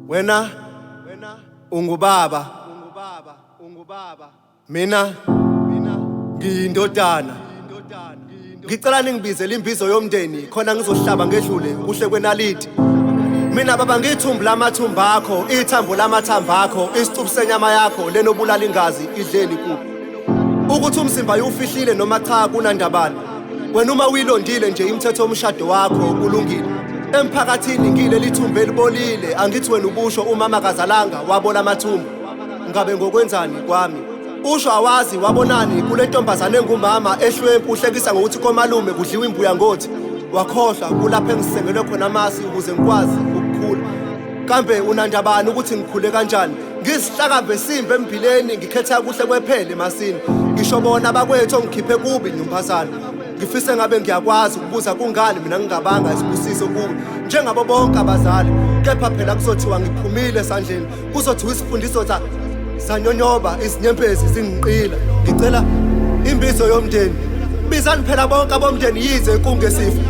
Wena ungubaba, mina ngiyindodana. Ngicela ningibizele imbizo yomndeni khona ngizohlaba ngedlule kuhle kwenaliti. Mina baba ngithumbu lamathumba akho, ithambo lamathambo akho, isicubu senyama yakho lenobulala ingazi idleni kuphi. Ukuthi umzimba ufihlile noma cha kunandabani. Wena uma uyilondile nje imithetho yomshado wakho kulungile. Emphakathini ngile lithumbu elibolile, angithi wena ubusho umama kazalanga wabola amathumbu. Ngabe ngokwenzani kwami? Usho awazi wabonani kule ntombazane engumama ehlwempu uhlekisa ngokuthi komalume kudliwa imbuya ngothi. Wakhohlwa kulapho engisengelwe khona amasi ukuze ngikwazi ukukhula. Kambe unandabani ukuthi ngikhule kanjani? Ngisihlakambe simbe embileni ngikhetha kuhle kwephele emasini. Ngisho bona abakwethu ongikhiphe kubi nyumbazana. Ngifise ngabe ngiyakwazi ukubuza kungani mina ngingabanga isibusiso kuwe njengabo bonke abazali. Kepha phela kuzothiwa ngiphumile esandleni, kuzothiwa isifundiso sanyonyoba izinyembezi zingiqila. Ngicela imbizo yomndeni, bizani phela bonke abomndeni yize kungesifo.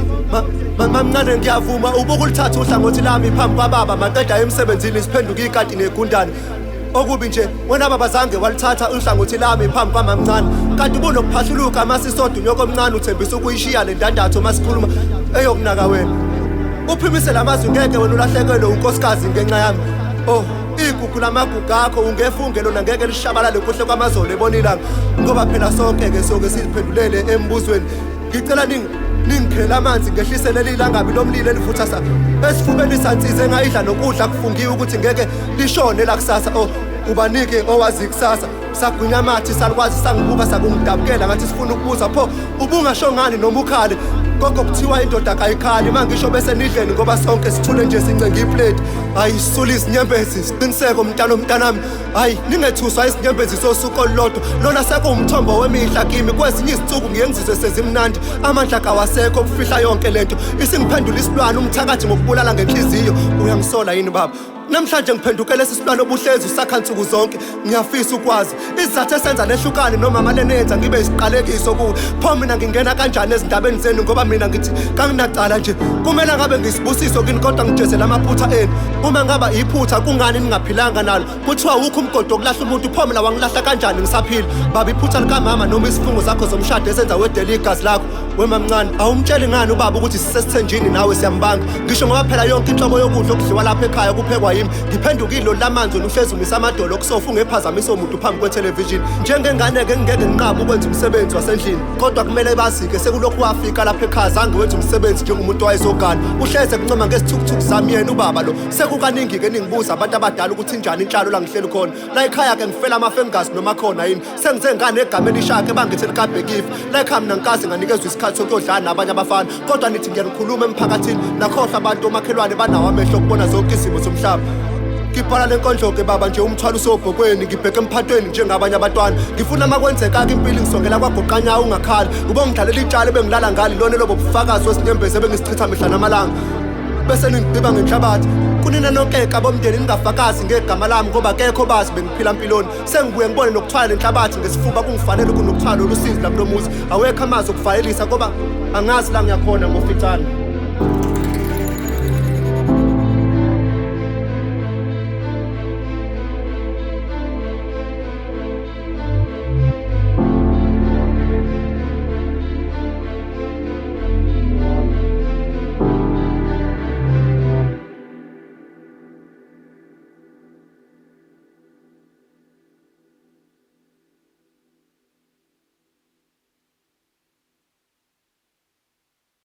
Mamncane ngiyavuma ubuka ulithatha uhlangothi lami phambi kwababa maqeda emsebenzini siphenduka ikati negundane. Okubi nje wena baba zange walithatha uhlangothi lami phambi kwamamncane, kanti ubunokuphahluluka masisodwa unyoko omncane uthembisa ukuyishiya le ndandatho masikhuluma eyokunaka wena. Uphimise lamazwi ngeke wena ulahlekelwe unkosikazi ngenxa yami. Oh, igugu lamagugu akho ungefunge lona ngeke lishabalale kuhle kwamazolo ebona ilanga, ngoba phela sonke-ke soke siziphendulele embuzweni. Ngicela ningikhele amanzi ngehlise leli langabi lomlilo elivutha sa esifubeni sansize engayidla nokudla kufungiwe ukuthi ngeke lishone la kusasa. Oh, ubanike owazi kusasa sagwinya amathi salukwazi sangibuka sakungidabukela ngathi sifuna ukubuza pho ubungasho ngani noma ukhale. Gogo kuthiwa indoda kayikhali mangisho bese nidleni ngoba sonke sithule nje sincenga iplate. Hayi sisula izinyembezi siqiniseko mntana mntanami. Hayi ningethuswa izinyembezi sosuku olulodwa, lona sekuwumthombo wemihla kimi. Kwezinye izinsuku ngiye ngizizwe sezimnandi, amandla kawasekho okufihla yonke lento. Isingiphendula isilwane umthakathi ngokubulala ngenhliziyo. Uyangisola yini baba? Namhlanje ngiphenduke lesi silwane obuhlezi usakha nsuku zonke. Ngiyafisa ukwazi isizathu esenza nehlukane nomama lenenza ngibe isiqalekiso kuwe. Pho mina ngingena kanjani ezindabeni zenu ngoba mina ngithi kanginacala nje. Kumele ngabe ngisibusiso kini kodwa ngijezela amaphutha enu. Uma ngaba iphutha kungani ningaphilanga nalo? Kuthiwa wukho umgodi wokulahla umuntu, pho mina wangilahla kanjani ngisaphila? Baba iphutha likamama noma isifungo zakho zomshado esenza wedela igazi lakho. Wemamncane awumtsheli ngani ubaba ukuthi sisesithenjini nawe siyambanga? Ngisho ngoba phela yonke inhlobo yokudla okudliwa lapha ekhaya kuphekwa yimi. Ngiphendukile lolu lamanzi wena uhlezi umisa amadolo okusofa ungephazamisa umuntu phambi kwethelevishini. Njengengane-ke ngingeke nginqabe ukwenza umsebenzi wasendlini, kodwa kumele bazike sekulokhu wafika lapha ekhaya zange wenza umsebenzi njengomuntu owayezogana. Uhleze kuncoma ngesithukuthuku sami yena ubaba lo. Sekukaningi-ke ningibuza abantu abadala ukuthi injani inhlalo la ngihleli khona. La ekhaya-ke ngifela amafa engazi noma khona yini. Sengize ngane egama elishakhe bangithi likabhekifa. La ekhaya mina ngikaze nganikezwa isikhathi sokuyodlala nabanye abafana, kodwa nithi ngiyanikhuluma emphakathini nakhohlwa abantu omakhelwane banawo amehlo okubona zonke izimo zomhlaba. Ngibhala le nkondlo-ke baba nje umthwalo usobhokweni, ngibheke emphathweni njengabanye abantwana. Ngifuna makwenzeka-ke impilo ngisongela kwagoqanyawo ungakhali. Ubongidlalela itshalo ebengilala ngalo lona lobo bufakazi wezinyembezi ebengisichitha mihla namalanga. Bese ningidiba ngenhlabathi. Kunina nonke abomndeni ningafakazi ngegama lami ngoba akekho bazi bengiphila mpiloni. Sengibuye ngibone nokuthwala lenhlabathi ngesifuba kungifanele kunokuthwala lolu sizi lakulo muzi. Awekho amazwi okuvalelisa ngoba angazi la ngiyakhona ngoficana.